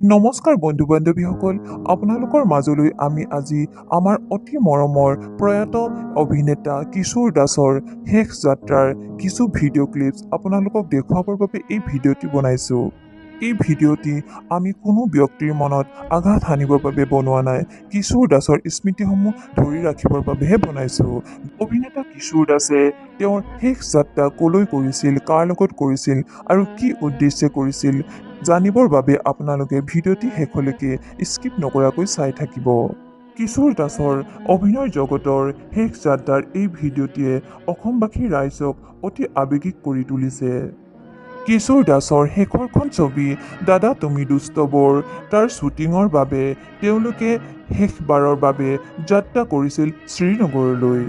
নমস্কাৰ বন্ধু বান্ধৱীসকল, আপোনালোকৰ মাজলৈ আমি আজি আমাৰ অতি মৰমৰ প্ৰয়াত অভিনেতা কিশোৰ দাসৰ শেষ যাত্ৰাৰ কিছু ভিডিঅ' ক্লিপছ আপোনালোকক দেখুৱাবৰ বাবে এই ভিডিঅ'টি বনাইছোঁ। এই ভিডিঅ'টি আমি কোনো ব্যক্তিৰ মনত আঘাত হানিবৰ বাবে বনোৱা নাই, কিশোৰ দাসৰ স্মৃতিসমূহ ধৰি ৰাখিবৰ বাবেহে বনাইছোঁ। অভিনেতা কিশোৰ দাসে তেওঁৰ শেষ যাত্ৰা ক'লৈ কৰিছিল, কাৰ লগত কৰিছিল আৰু কি উদ্দেশ্যে কৰিছিল জানিবৰ বাবে আপোনালোকে ভিডিঅ'টি শেষলৈকে স্কিপ নকৰাকৈ চাই থাকিব। কিশোৰ দাসৰ অভিনয় জগতৰ শেষ যাত্ৰাৰ এই ভিডিঅ'টিয়ে অসমবাসী ৰাইজক অতি আৱেগিক কৰি তুলিছে। কিশোৰ দাসৰ শেষৰখন ছবি দাদা তুমি দুষ্ট বৰ, তাৰ শ্বুটিঙৰ বাবে তেওঁলোকে শেষবাৰৰ বাবে যাত্ৰা কৰিছিল শ্ৰীনগৰলৈ।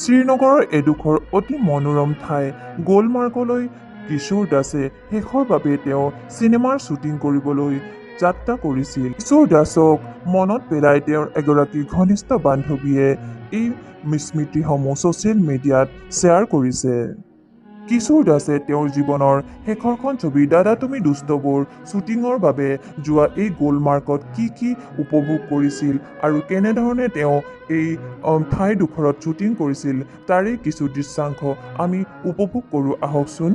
শ্ৰীনগৰৰ এডোখৰ অতি মনোৰম ঠাই গোলমাৰ্গলৈ কিশোৰ দাসে শেষৰ বাবে তেওঁ চিনেমাৰ শ্বুটিং কৰিবলৈ যাত্ৰা কৰিছিল। কিশোৰ দাসক মনত পেলাই তেওঁৰ এগৰাকী ঘনিষ্ঠ বান্ধৱীয়ে এই স্মৃতিসমূহ ছ'চিয়েল মিডিয়াত শ্বেয়াৰ কৰিছে। কিশোৰ দাসে তেওঁৰ জীৱনৰ শেষৰখন ছবি দাদা তুমি দুষ্টবোৰ শ্বুটিঙৰ বাবে যোৱা এই গোলমাৰ্গত কি কি উপভোগ কৰিছিল আৰু কেনেধৰণে তেওঁ এই ঠাইডোখৰত শ্বুটিং কৰিছিল তাৰে কিছু দৃশ্যাংশ আমি উপভোগ কৰোঁ আহকচোন।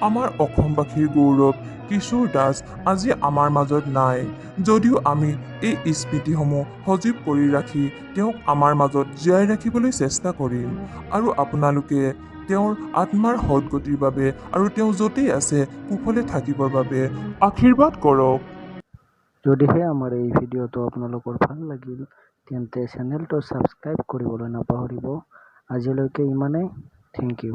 আমাৰ অসমবাসীৰ গৌৰৱ কিশোৰ দাস আজি আমাৰ মাজত নাই যদিও আমি এই স্মৃতিসমূহ সজীৱ কৰি ৰাখি তেওঁক আমাৰ মাজত জীয়াই ৰাখিবলৈ চেষ্টা কৰিম আৰু আপোনালোকে তেওঁৰ আত্মাৰ সদগতিৰ বাবে আৰু তেওঁ য'তেই আছে কুশলে থাকিবৰ বাবে আশীৰ্বাদ কৰক। যদিহে আমাৰ এই ভিডিঅ'টো আপোনালোকৰ ভাল লাগিল, তেন্তে চেনেলটো ছাবস্ক্ৰাইব কৰিবলৈ নাপাহৰিব। আজিলৈকে ইমানেই, thank U.